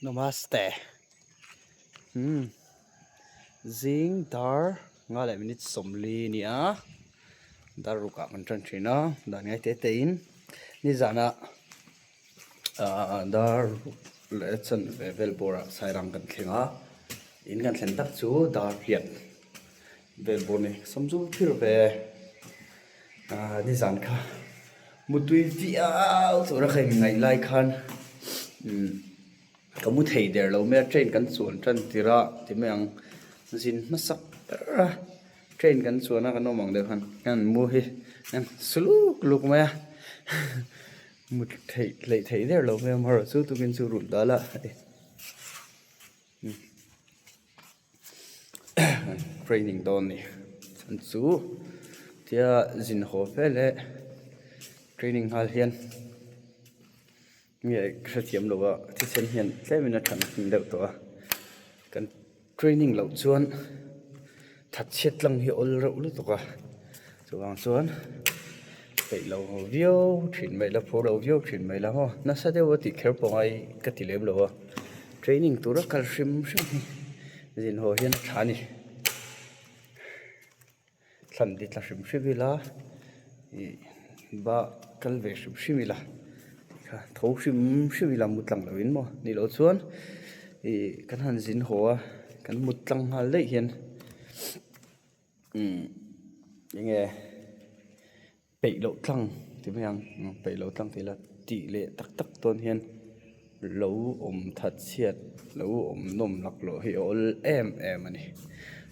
Namaste umm zing dar nga leh minute 40 nia dar ruk ah kan tan thin a dan ngai te te in nizan ah ahh dar ruk leh chanve vel bawr ah sairang kan thleng a in kan thlen tak chu dar riat vel bawr a ni sawmzu thil ve ahh nizan kha mutui viau tur a ka inngaih lai khan umm ka mu thei der lo mai a train kan chuan tan tirh a ti mai ang zin hmasak ber a train kan chuan a kan awm ang deuh khan kan mu hi an su luk luk mai a mut theih hleih theih der lo mai a amaherawhchu tukin chu rulh dal a Training dawn a ni chhan chu tia zin haw fe leh training nghal hian nge hrethiam lo a thisen hian tlemin a than deuh tawh a kan training loh chuan that chhiat tlang hi a awl reuh lutuk a chuvang chuan peih lo viau thin mai la phur lo viau thin mai la maw nasa deuh a tih kher pawh ngai ka ti lem lo a training tura kal hrim hrim hi zin haw hian a tha a ni thlan ti tla hrim hrim ila ih ba kal ve hrim hrim ila tikha tho hrim hrim ila mu tlang loh in maw ni loh chuan ih kan han zin haw a kan mut tlang nghal daih hian umm enge peih loh tlang ti mai ang peih loh tlang tih ila tih leh tak tak dawn hian lo awm that chhiat lo awm nawm lak loh hi a awl em em a ni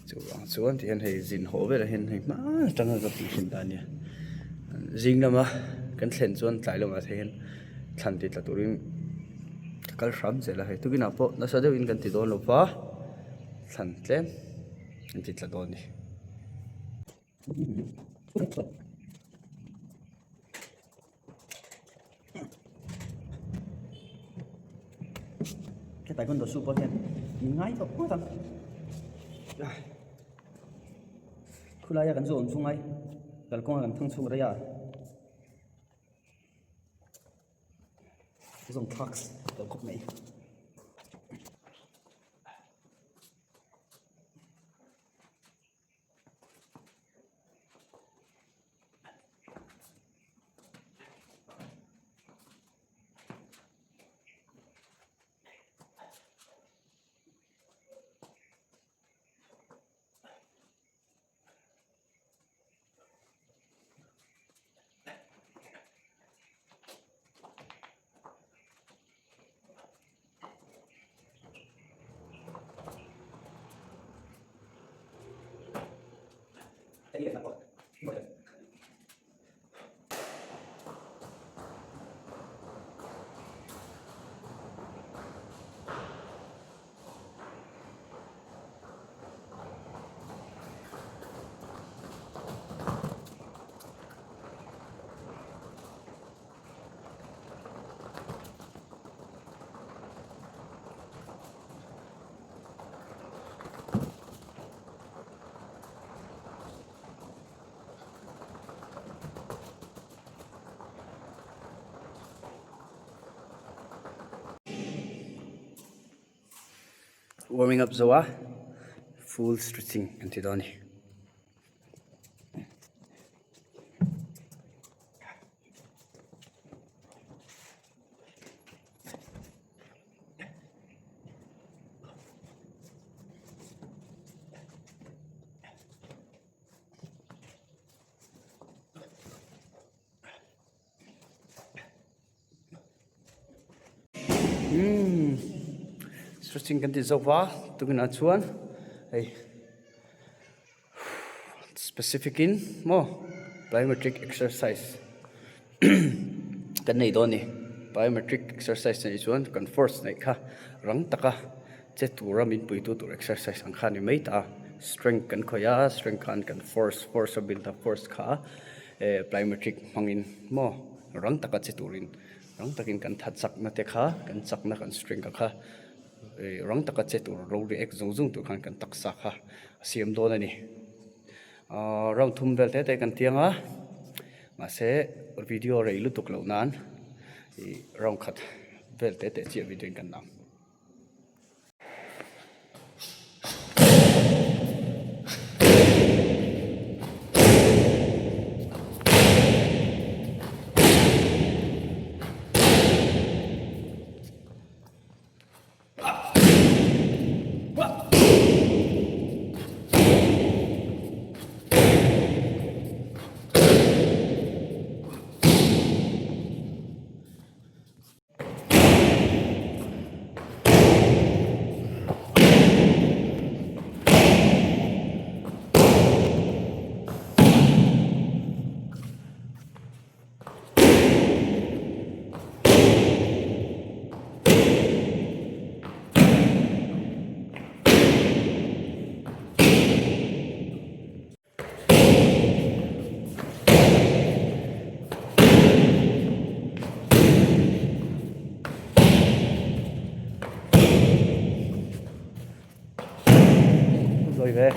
chuvang chuan ti hian hei zin haw velah hian hei hma atanga ka tih thin ta a nia zing lama kan thlen chuan tlai lamah te hian thlan ti tla turin ka kal hram zel a hei tukinah pawh nasa deuhin kan ti dawn lo va thlan tlem an ti tla dawn a ni. Cái taekwondo su pawh hian min ngai tawh ngawt ang khulai a kan zu awm chu ngai kalkawng a kan thang chhuk rei a zawng thlak tawh khawp mai. Warming up zo a full stretching an ti dawn a ni. Umm stretching kan ti zo va tukinah chuan hei specific in maw plyometric exercise kan nei dawn a ni plyometric exercise neih chuan kan force neih kha rang taka che tura min puitu tur exercise ang kha a ni mai ta a strength kan khawih a strength khan kan force force a build a force kha eh plyometric hmangin maw rang taka che turin rang takin kan that chakna te kha kan chakna kan strength a kha. Rang taka che tur ro react zung zung tur khan kan taksa kha a siam dawn a ni. Ahh round thum vel te te kan tiang a mahse video rei lutuk loh nan ih round khat vel te te chiah video in kan dah ang. Zawi ve.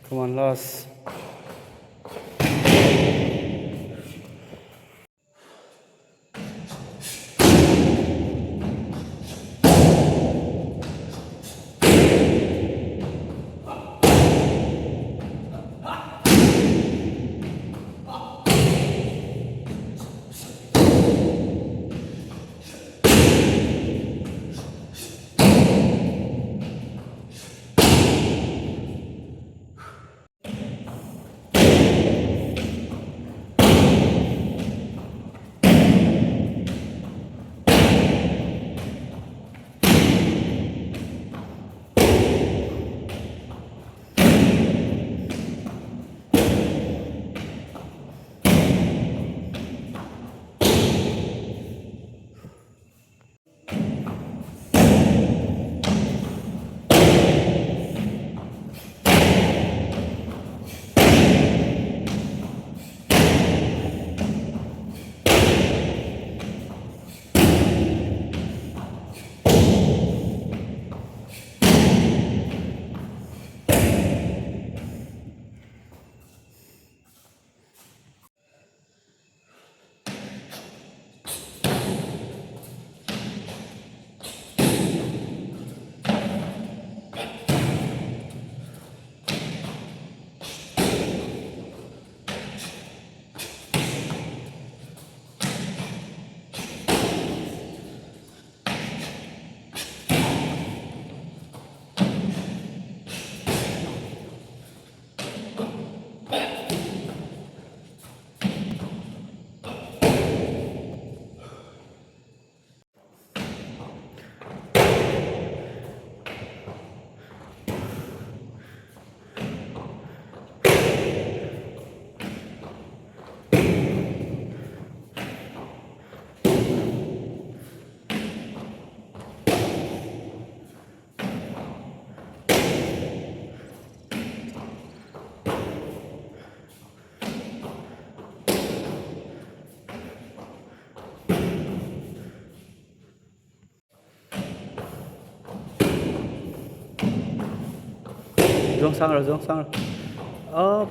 Come on last. Zuang sang rawh zuang sang rawh awp.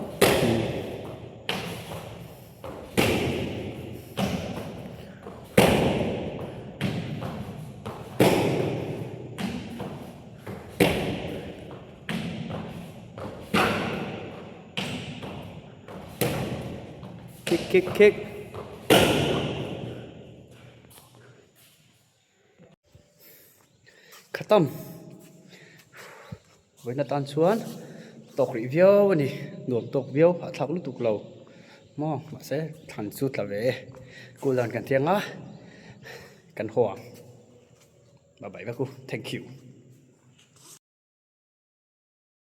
Kick kick kick. Khatam. Vawiin atan chuan tawk rih viau a ni. Nuam tawk viau hahthlak lutuk lo maw mahse thlan chu tla ve e. Cool dan kan thiang a kan haw ang. Bye bye vek u. Thank you.